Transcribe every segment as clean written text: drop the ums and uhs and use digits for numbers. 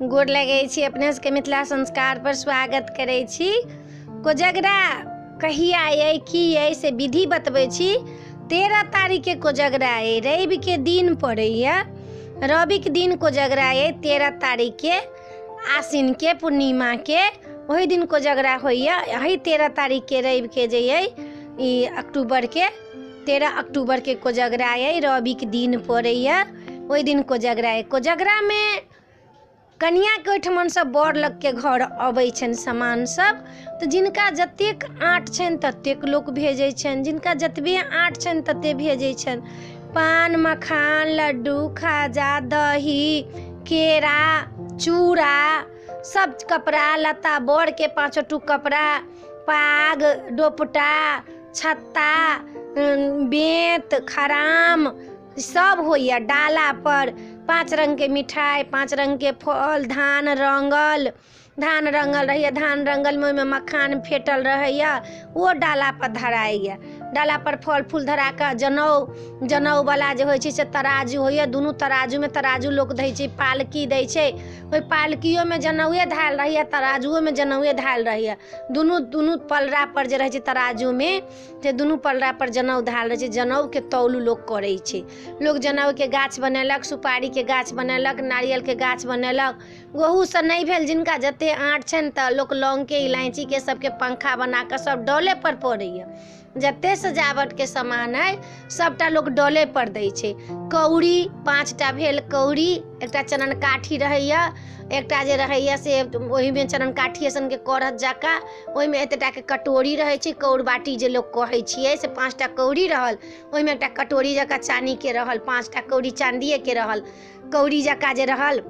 गोर लगै छी अपने सबके मिथिला संस्कार पर स्वागत करै छी। कोजगरा कहिया अइ की अइ से विधि बतबै छी। 13 तारीखके कोजगरा अइ, रविके दिन पड़ैए, रविके दिन कोजगरा अइ 13 तारीखके, आश्विनके पूर्णिमाके ओहि दिन कोजगरा होइए। एहि 13 तारीखके रविके जे अइ ई अक्टूबरके 13 अक्टूबरके कोजगरा अइ, रविके दिन पड़ैए, ओहि दिन कोजगरा अइ। कोजगरामे कनियाके ओहिठमनसँ बर लगके घर अबै छनि सामान सब, तऽ जिनका जतेक आँट छनि ततेक लोक भेजै छनि, जिनका जतबे आँट छनि तते भेजै छनि। पान मखान लड्डू खाजा दही केरा चूड़ा सब कपड़ा लत्ता, बरके 5 टुक कपड़ा, पाग दोपटा छत्ता बेंत खराम सब होइए। डाला पर 5 रंगके मिठाइ, 5 रंगके फल, धान रंगल, धान रंगल रहैए, धान रंगलमे ओहिमे मखान फेटल रहैए, ओ डाला पर धराइए। डाला पर फल फूल धरा कऽ जनउ, जनउवला जे होइ छै से तराजू होइए, दुनू तराजूमे तराजू लोक दै छै, पालकी दै छै, ओहि पालकियोमे जनउए धयल रहैए, तराजुओमे जनउए धयल रहैए। दुनू दुनू पलड़ा पर जे रहै छै तराजूमे से दुनू पलड़ा पर जनउ धयल रहै छै। जनउके तौल लोक करै छै। लोक जनउके गाछ बनेलक, सुपारीके गाछ बनेलक, नारियलके गाछ बनेलक। ओहूसँ नहि भेल जिनका जते आँट छनि तऽ लोक लौंगके इलायचीके सबके पंखा बनाकऽ सब डोले पर पड़ैए। जते सजावटके सामान अइ सबटा लोक डोले पर दै छै। कौड़ी 5टा भेल कौड़ी, एकटा चनन काठी रहैए, एकटा जे रहैए से ओहिमे चनन काठी सनके करत जकाँ ओहिमे एतेटाके कटोरी रहै छै, कौर बाटी जे लोक कहै छियै से 5टा कौड़ी रहल, ओहिमे एकटा कटोरी जकाँ चानीके रहल, 5टा कौड़ी चाँदिएके रहल, कौड़ी जकाँ जे रहल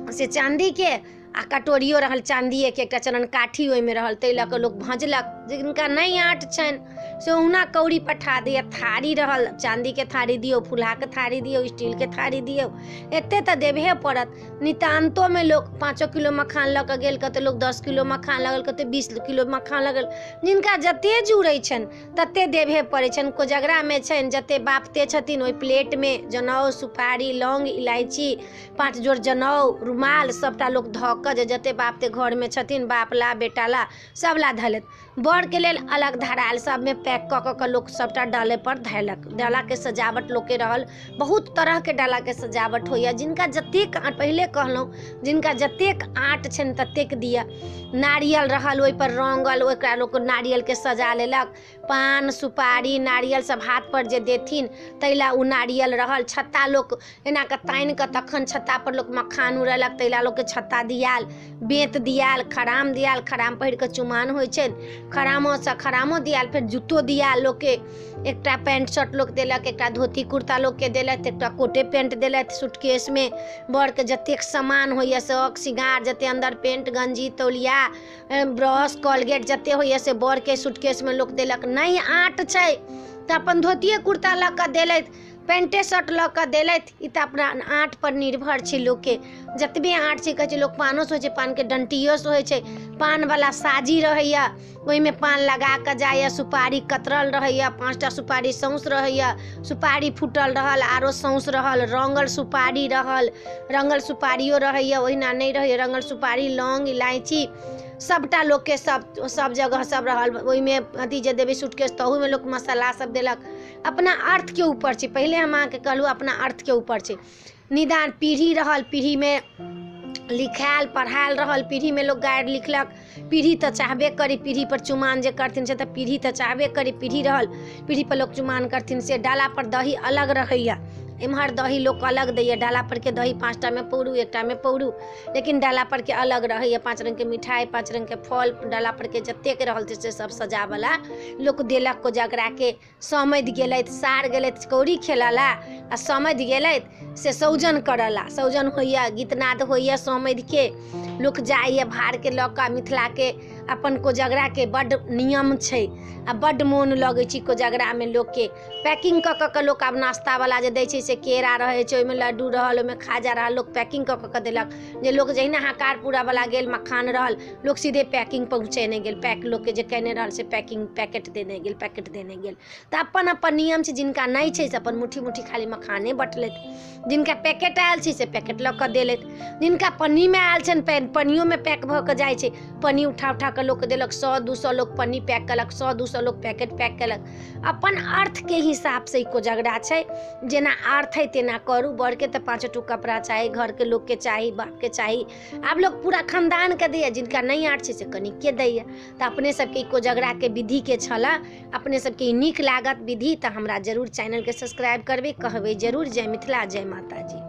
से चाँदीके, आ कटोरियो रहल चाँदिएके, एकटा चनन काठी ओहिमे रहल, ताहि लऽ कऽ लोक भजलक। जिनका नहि आँट छनि से ओहुना कौड़ी पठा दैए। थारी रहल, चाँदीके थारी दियौ, फुल्हाके थारी दियौ, स्टीलके थारी दियौ, एते तऽ देबहे पड़त। नितान्तोमे लोक 5 किलो मखान लऽ कऽ गेल, कते लोक 10 किलो मखान लऽ गेल, कते 20 किलो मखान लऽ गेल, जिनका जते जुड़ै छनि तते देबहे पड़ै छनि। कोजगरामे छनि जते बापते छथिन ओहि प्लेटमे जनउ सुपारी लौंग इलायची 5 जोड़ जनउ रुमाल सबटा लोक धऽ कऽ जे जते बापते घरमे छथिन बाप ला बेटा ला सब ला धैलथि। बरके लेल अलग धरायल, सबमे पैक कऽ कऽ लोक सबटा डाले पर धैलक। डालाके सजावट लोकके रहल, बहुत तरहके डालाके सजावट होइए। जिनका जतेक पहिले कहलहुँ जिनका जतेक आँट छनि ततेक दिअ। नारियल रहल ओहिपर रङ्गल, ओकरा लोक नारियलके सजा लेलक, पान सुपारी नारियल सब हाथ पर जे देथिन ताहि ला ओ नारियल रहल। छत्ता लोक एना कऽ तानि कऽ तखन छत्ता पर लोक मखान उड़ेलक, ताहि ला लोकके छत्ता दियाल, बेंत दियाल, खराम दियाल, खराम पहिर कऽ चुमान होइ छनि, खरामोसँ खरामो दियाल, फेर जूतो दियाल लोकके। एकटा पैंट शर्ट लोक देलक, एकटा धोती कुर्ता लोकके देलथि, एकटा कोटे पैंट देलथि। सूटकेसमे बरके जतेक सामान होइए शौक सिंगार जते अन्दर पेंट गंजी तौलिया ब्रश कॉलगेट जते होइए से बरके सूटकेसमे लोक देलक। नहि आँट छै तऽ अपन धोतिए कुर्ता लऽ कऽ देलथि, पैंटे शर्ट लऽ कऽ देलथि। ई तऽ अपना आँट पर निर्भर छै लोकके, जतबे आँट छै। कहै छै लोक पानोसँ होइ छै, पानके डंटियोसँ होइ छै। पानवला साजी रहैए, ओहिमे पान लगा कऽ जाइए, सुपारी कतरल रहैए, 5टा सुपारी सौँस रहैए, सुपारी फूटल रहल, आरो सौँस रहल, रङ्गल सुपारी रहल, रङ्गल सुपारियो रहैए, ओहिना नहि रहैए, रङ्गल सुपारी लौंग इलायची सबटा लोकके सब सब जगह सब रहल। ओहिमे अथी जे देबै सूटकेस तहूमे लोक मसाला सब देलक। अपना अर्थके ऊपर छै, पहिले हम अहाँके कहलहुँ अपना अर्थके ऊपर छै। निदान पीढ़ी रहल, पीढ़ीमे लिखायल पढ़ायल रहल, पीढ़ीमे लोक गारि लिखलक, पीढ़ी तऽ चाहबे करी, पीढ़ी पर चुमान जे करथिन से तऽ पीढ़ी तऽ चाहबे करी, पीढ़ी रहल, पीढ़ी पर लोक चुमान करथिन से। डाला पर दही अलग रहैए, एम्हर दही लोक अलग दैए, डाला परके दही 5टामे पौरू 1टामे पौरू, लेकिन डाला परके अलग रहैए। 5 रंगके मिठाइ 5 रंगके फल डाला परके जतेक रहल से सब सजावला लोक देलक। कोजगराके समधि गेलथि, सार गेलथि कौड़ी खेलला, आ समधि गेलथि से सौजन करला, सौजन होइए, गीतनाद होइए समधिके, लोक जाइए भारके लऽ कऽ। मिथिलाके अपन कोजगराके बड्ड नियम छै आ बड्ड मोन लगै छै कोजगरामे लोकके। पैकिंग कऽ कऽ के लोक आब नाश्तावला जे दै छै से केरा रहै छै, ओहिमे लड्डू रहल, ओहिमे खाजा रहल, लोक पैकिंग कऽ कऽ के देलक। जे लोक जहिना हकार पूरावला गेल, मखान रहल, लोक सीधे पैकिंग पहुँचेने गेल, पैक लोकके जे कयने रहल से पैकिंग पैकेट देने गेल, पैकेट देने गेल। तऽ अपन अपन नियम छै, जिनका नहि छै से अपन मुट्ठी मुट्ठी खाली मखाने बँटलथि, जिनका पैकेट आयल छै से पैकेट लऽ कऽ देलथि, जिनका पन्नीमे आयल छनि पन्नियोमे पैक भऽ कऽ जाइ छै, पन्नी उठा उठा कऽ लोक देलक। 100-200 लोक पन्नी पैक केलक, 100-200 लोक पैकेट पैक केलक। अपन अर्थके हिसाबसँ ई कोजगरा छै, जेना अर्थ हइ तेना करू। बड़के तऽ 5 टुक कपड़ा चाही, घरके लोकके चाही, बापके चाही, आब लोक पूरा खानदानके दैए, जिनका नहि अर्थ छै से कनिके दैए। तऽ अपने सबके ई कोजगराके विधिके छलऽ, अपने सबके ई नीक लागत विधि तऽ हमरा जरूर चैनलके सब्सक्राइब करबै, कहबै जरूर। जय मिथिला, जय माताजी।